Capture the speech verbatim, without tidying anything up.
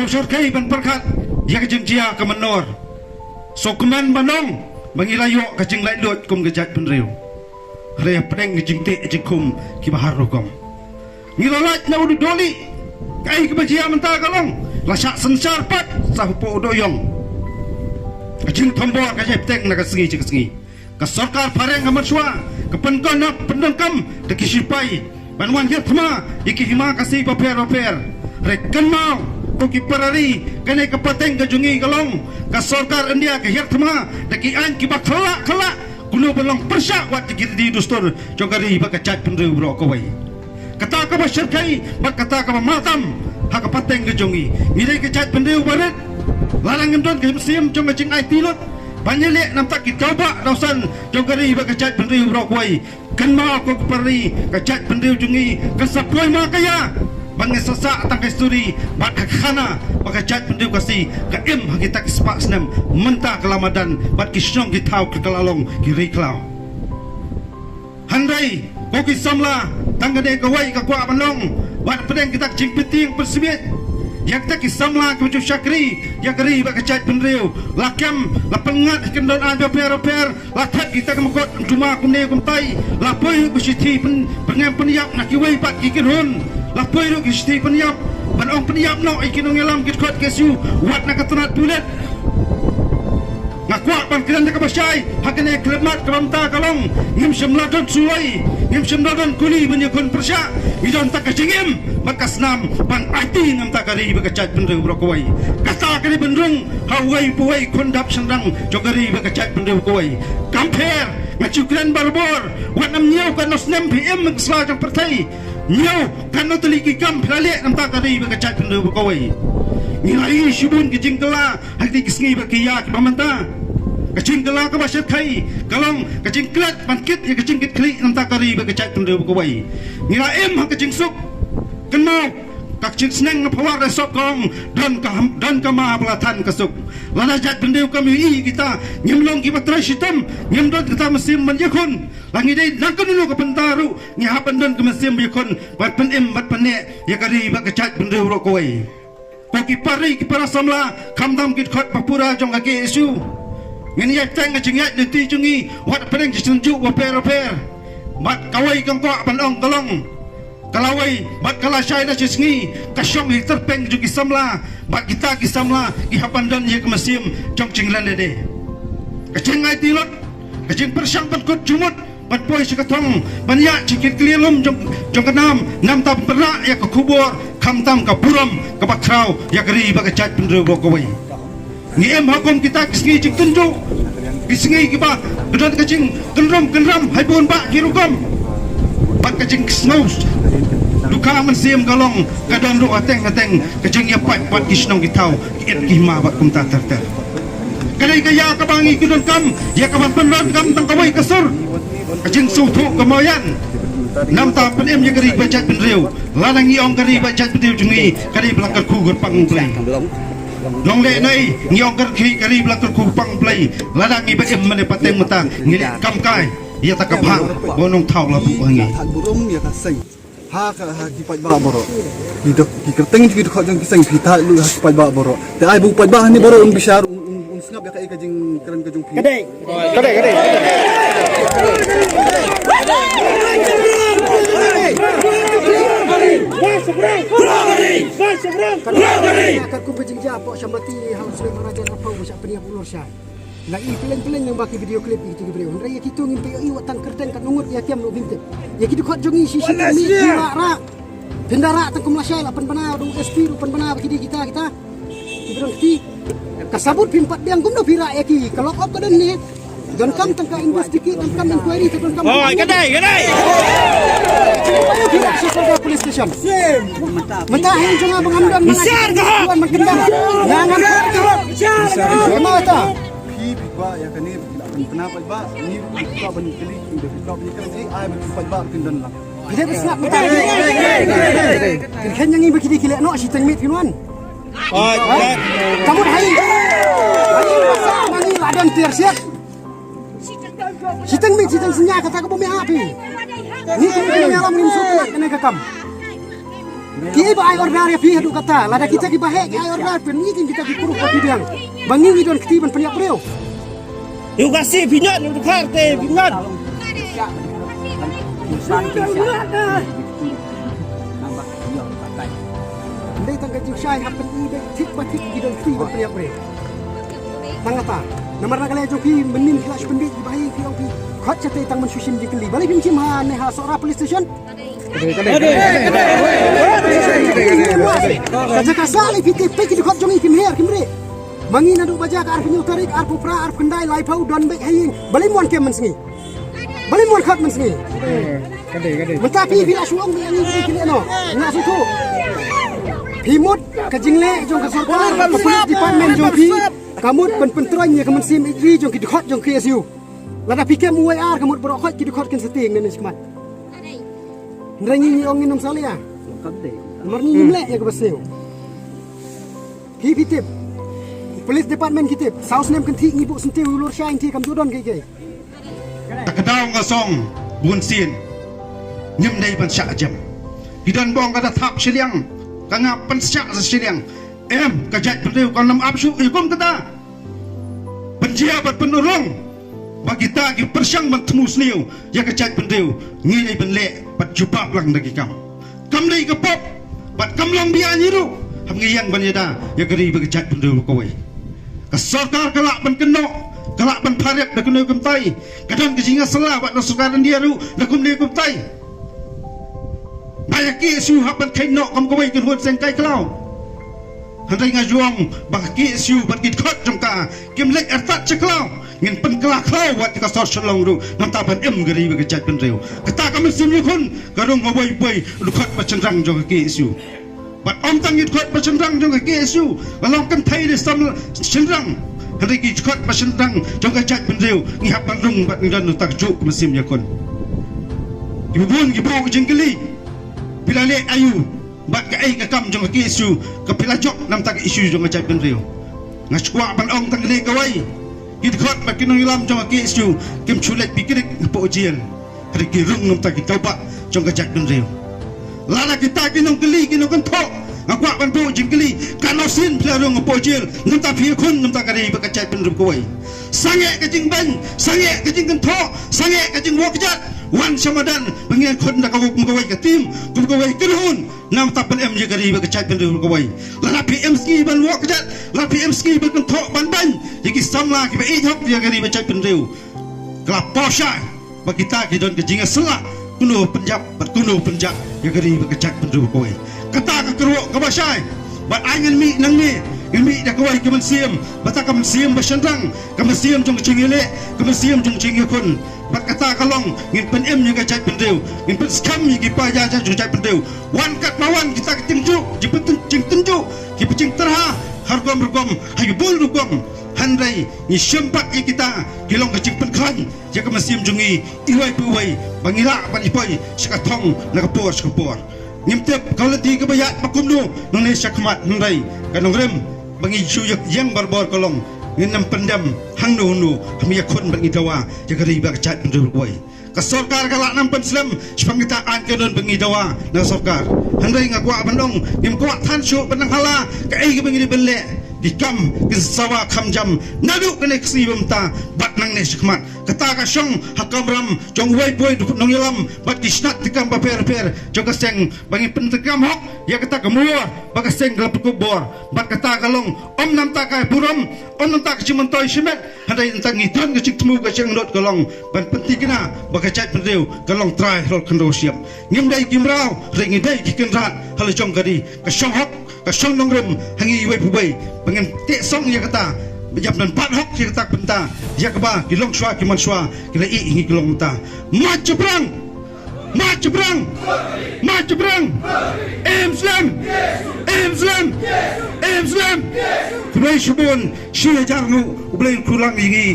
Shyrkhei ban pyrkhat ïa ka jingjia ka mynnor. Sngewkmen ban ong ba ngi la ïoh ka jinglaitluid kum ka jaitbynriew. Hynrei hapdeng ka jingteh jingkhum kiba har rukom, ngi la lait na u dohlieh. Kaei kaba jia mynta ka long la shah synshar pat sa hapoh u dohïong. Ka jingthombor ka jia bteng na ka sngi sha ka sngi. Ka sorkar phareng ha mynshuwa ka pyndonkam, pyndonkam da ki shipai ban wan hiar thma ïa ki hima Khasi bapher bapher. Hynrei kynmaw ko ki para ri, kane ka pateng ka jong ngi ka long ka sorkar India ka hiar thma da ki aiñ kiba khlak khlak. Kumno ban long pyrshah wat ïa ki riti dustur jong ka ri bad ka jaitbynriew baroh kawei. Kata kaba shyrkhei bad kata kaba martam ha ka pateng ka jong ngi, ngi dei ka jaitbynriew barit. Lada ngim don ka mynsiem jong ka jingaiti lut ban ïaleh na bynta ki dawbah dawsan jong ka ri bad ka jaitbynriew baroh kawei, kynmaw ko ki para ri, ka jaitbynriew jong ngi kan sa poi ma ka ïa ba ngin sa sah tang ka histori bad ka khana ba ka jaitbynriew Khasi ka im ha kita ki spah snem. Mynta ka la madan bad ki shnong ki thaw ka la long ki ri khlaw. Hynrei ko ki samla, tang kane kawei ka kwah ban long, wat pdeng kita ki jingpyntieng pynsmiej ïa kita ki samla kiba ju shakri ïa ka ri bad ka jaitbynriew. La kem, la pynngat ha ki kyndon aiñ bapher bapher, la thep kita ki mukotduma kumne kumtai, la poi ruh ki shithi pyn, pynngem pynïap na kiwei pat ki kynhun, la poi ruh ki shithi pynïap ban ong pynïap noh ïa ki nongïalam ki dkhot K S U wat na ka tnat pulit. Nga kwah ban kren da kaba shai ha kane ka khyllipmat kaba mynta ka long, ngim shym la don suloi, ngim shym la don kuli ban ïakhun pyrshah. Ngi don tang ka jingim bad ka snam ban aiti na bynta ka ri bad ka jaitbynriew baroh kawei. Kata ka dei ban rung ha uwei pa uwei khun dap shynrang jong ka ri bad ka jaitbynriew kawei. Kam pher, nga ju kren barabor, wat nym ñiew katno snem phi im ha ka sla jong pyrthei, ñiew katno tylli ki kam phi la leh na bynta ka ri bad ka jaitbynriew kawei. Ngi la ïohi shibun ki jingkylla ha kine ki sngi bad ki ïa kiba mynta. Ka jingkylla kaba shyrkhei ka long ka jingklet ban kit ïa ka jingkitkhlieh na bynta ka ri bad ka jaitbynriew kawei. Ngi la im ha ka jingsuk. Kynmaw, ka jingsneng na Pawar Resort ka ong, don ka, don ka ma ba la than ka suk. Lada jaitbynriew kam ïohi ïa kita, ngim long kiba trei shitom, ngim don kita mynsiem ban ïakhun. La ngi dei nang kano kano ka bynta ruh, ngi hap ban don ka mynsiem ïakhun ban pynim bad pynneh ïa ka ri bad ka jaitbynriew baroh kawei. Ko ki para ri, ki para samla, khamtam ki dkhot ba pura jong ka K S U, ngin ïaid tang ka jingïaid lynti jong ngi wat pdeng ki synjuk bapher bapher. Bad kawei kaba nga kwah ban ong ka long, ka lawei bad ka lashai na shi sngi ka shong ha ki tyrpeng jong ki samla, bad kita ki samla ki hap ban don ïa ka mynsiem jong jinglen lade. Ka jingaiti lut, ka jingpyrshang ban kut jingmut, ban poi sha ka thong, ban ïaid sha ki kli lum jong, jong ka nam, namar ban pynrah ïa ka khubor, khamtam ka burom kaba khraw ïa ka ri bad ka jaitbynriew baroh kawei. Ngi im ha kum kita ki sngi jingtynjuh, ki sngi kiba ka don ka jingkynrum kynram ha bun bah ki rukom. Bad ka jingsngew dukha mynsiem ka long ka don ruh hateng hateng ka jingïapait bad ki shnong ki thaw, ki ïit ki hima bad kumta ter ter. Ka dei ka ïa kaba ngi ki donkam ïa ka ban pyndonkam tang kawei ka sur, ka jingsngewthuh ka mawian. Namar ban pynim ïa ka ri bad jaitbynriew. Lada ngi ong ka ri bad jaitbynriew jong ngi ka dei ba la kyrkhu kyrpang U Blei. Nongleh nai ngi ong ka ri, ka ri ba la kyrkhu kyrpang U Blei. Lada ngi ba im mane pateng mynta ngi leh kam kai ïa ta ka bhah ba u nongthaw la buh ha ngi. Thad burom ïa ka seng. Ha ka, ha ki paidbah baroh. Ki dok, ki kyrteng ki dkhot jong ki seng phi thad lut ha ki paidbah baroh. Te ai ba u paidbah hangne baroh un bishar, un, un, un sngap ïa ka, ïa ka jingkren ka jong phi. Ka dei. Ka dei, ka dei. Ba shukrang. Ba shukrang. Katkum ka jingjia hapoh Shyamlati ha u Shnong Maharaja Raphau ba shah pynïap u Lorshai. La i pyllein pyllein lyngba ki video clip ïa kito ki briew. Hynrei ïa kito ngim pat ïohi wat tang kyrteng katno ngut ïa kiam ruh ngim tip. Ïa ki dkhot jong ngi shisha ki mih ki rah rah. Phin da rah tang kum lashai la pynbna da u S P ruh pynbna ba ki dei kita kita. Ki briew kti. Ka sabut phim pat biang kumno phi rah ïa ki. Ka lock up ka don ne. Donkam tang ka investigate, donkam inquiry, te donkam. Oh, ka dei, ka dei. Phi rah shisha ka police station. Mynta hi jong nga ba ngam don. Bishar ka hok. Wan man kyndang. Nga ngam. Bishar ka hok. Bishar ka hok. Phi, phi kwah ïa kane, phi lah ban pynbna paidbah, ngi ruh ngi kwah ban kylli, ngi ruh ngi kwah ban kylli, ai ba ki paidbah kin don lang. Phi dei ban sngap mynta. Kin khein ïa ngi ba ki dei ki leh noh shiteng miet phin wan. Ka mut hai. Hai ba sa ma ngi la don tiar siat. Shiteng miet shiteng synñia kata ka bym ïa phi. Ngi kin ïa lam ngin shu kane ka kam. Ki ba ai order ïa phi haduh katta, lada kita ki ba heh ki ai order, pynmih kita ki proof ba phi biang. Ba ngi ngi don kti ban pynïap briew. Ïa ka si phi ñion, ïa ka khar te phi ñion. Dei tang ka jingshai hap pynmih beit thik ba thik ki don kti ban pynïap briew. Tang kata. Namar na ka liang jong phi mynnin ki la shu pynbeit ki ba heh ki ong phi. Khot shatei tang ban shu shim jingkylli. Balei phim shim ha ne ha Sohra police station? Ka jaka sah lei phi tip, peit ki dkhot jong ngi kim her kim rieh. Ma ngi naduh ba jia ka arphew hynñiew tarik, arphew phra, arphew khyndai, laiphew don beit ha ïing. Balei mon kem mynsngi? Balei mon khot mynsngi? Mynta phi phi la shu ong ba ïa ngi ki leh noh. Nga sngewthuh. Phi mut ka jingleh jong ka sorkar, ka police department jong phi. Ka mut ban pyntroiñ ïa ka mynsiem ïeit ri jong ki dkhot jong K S U. Lada phi kem uwei ar ka mut baroh khoit ki dkhot kin sa tieng ne shakhmat. Hynrei ngi ngi ong ngin ym salia. Namar ngi ngim leh ïa kaba sniew. Ki phi tip. Police department ki tip. Saw snem kynthih ngi buh syntiew u lur shai ngi kam ju don kiei kiei. Ka daw nga song bun sien. Ngim dei ban shah jem. Ki don bong ka da thap shiliang. Ka nga pynshah sa shiliang. Em ka jaitbynriew ka nam ap shu ïa kum kata. Pynjia bad pynurlong ba kita ki pyrshang ban thmu sniew ïa ka jaitbynriew ngi dei ban leh bad jubab lang da ki kam. Kam dei ka pop bad kam long biang ïa ruh. Hap ngi ïeng ban ïada ïa ka ri bad ka jaitbynriew kawei. Ka sorkar ka lah ban kynnoh, ka lah ban pharep da kano kumtai. Ka don ka jingïasylla bad na sorkar India ruh da kumne kumtai. Ba ïa K S U hap ban kheiñ noh kum kawei ka hun seng kai khlaw. Hynrei nga ju ong ba ka K S U bad ki dkhot jong ka kim leit artat sha khlaw. Ngin pynkylla khlaw wat ka sor Shillong ruh namar ban im ka ri bad ka jaitbynriew. Kata ka mynsiem ïakhun ka rung kawei kawei u dkhot ba shynrang jong ka K S U. Bad ym tang ki dkhot ba shynrang jong ka K S U, ka long kynthei ne samla shynrang. Hynrei ki dkhot ba shynrang jong ka jaitbynriew ngi hap ban rung bad ngi don uta ka juh ka mynsiem ïakhun. Ki bun ki buh ka jingkylli. Phi la leh aïu bad kaei ka kam jong ka K S U ka phi la jop namar ka issue jong ka jaitbynriew. Nga shu kwah ban ong tang kane kawei. Ki dkhot bad ki nongïalam jong ka K S U kim shu leit picnic hapoh jel. Hynrei ki rung namar ki tawbah jong ka jaitbynriew. Lada kita ki nongkylli ki nongkynthoh nga kwah ban buh jingkylli, katno sien phi la rung hapoh jel namar phi ïakhun namar ka ri bad ka jaitbynriew kawei. Sangeh ka jingbeiñ, sangeh ka jingkynthoh, sangeh ka jingwok jat. Wan sha madan ba ngin khun da ka wok kum kawei ka tim, kum kawei ka run. Namar ban im ïa ka ri bad ka jaitbynriew kawei. Lada phi im sngi ban wok jat, lada phi im sngi ban kynthoh ban beiñ ïa ki samla kiba ïeit hok ïa ka ri bad jaitbynriew. Ka la pyrshah ba kita ki don ka jingïasylla, kuno pynjah bad kuno pynjah ïa ka ri bad ka jaitbynriew kawei. Kata ka kyrwoh kaba shai. Bad ai ngin mih nangne, ngin mih da kawei ka mynsiem, bad ka mynsiem ba shynrang, ka mynsiem jong ka jingïaleh, ka mynsiem jong ka jingïakhun. Bad kata ka long ngin pynim ïa ka jaitbynriew, ngin pynskhem ïa ki paidbah jong ka jaitbynriew. Wan katba wan kita ki jingtynjuh, jingpyntynjuh, jingtynjuh, ki jingtyrha ha rukom rukom, ha ki bun rukom. Hynrei ngi shem pat ïa kita ki long ka jingpynkhlaiñ ïa ka mynsiem jong ngi iwei pa iwei ba ngi lah ban ïa poi sha ka thong na ka por sha ka por. Ngim tip ka lynti kaba ïaid ba kumno nangne shakhmat, hynrei ka nongrim ba ngi shu ïeng barabor ka long ngin ym pyndem hangno hangno, hap ïakhun bad ngi dawa ïa ka ri bad ka jaitbynriew kawei. Ka sorkar ka lah ban pynslem shaphang kita, aiñ ka don ba ngi dawa na ka sorkar. Hynrei nga kwah ban ong, ngim kwah than shuh ban nang hala kaei kaba ngi dei ban leh. Ki kam kin sawa kham jam naduh kane ka sngi ba mynta bad nangne shakhmat. Kata ka shong ha ka kamram jong uwei pa uwei u nongïalam bad ki shnat treikam bapher bapher jong ka seng ba ngin pyntrei kam hok ïa kata ka mur ba ka seng ka la pynkup bor. Bad kata ka long ym namar ka burom, ym namar ka jingmyntoi shimet, hynrei namar ngi don ka jingthmu, ka jingangnud ka long ban pyntikna ba ka jaitbynriew ka long trai halor khynraw shyiap. Ngim dei ki mraw, hynrei ngi dei ki kynrad ha la jong ka ri. Ka shong hok, ka shong nongrim ha ngi iwei pa iwei ba ngin teh song ïa kata, ba ïap nan bat hok ïa kata ka bynta ïa kaba ki longshuwa ki manshuwa ki la ïeh ïa ngi ki long mynta. March shaphrang! March shaphrang! March shaphrang! Im slem! Im slem! Im slem! Khublei shibun, shi hajar nguh, U Blei un kyrkhu lang ïa ngi.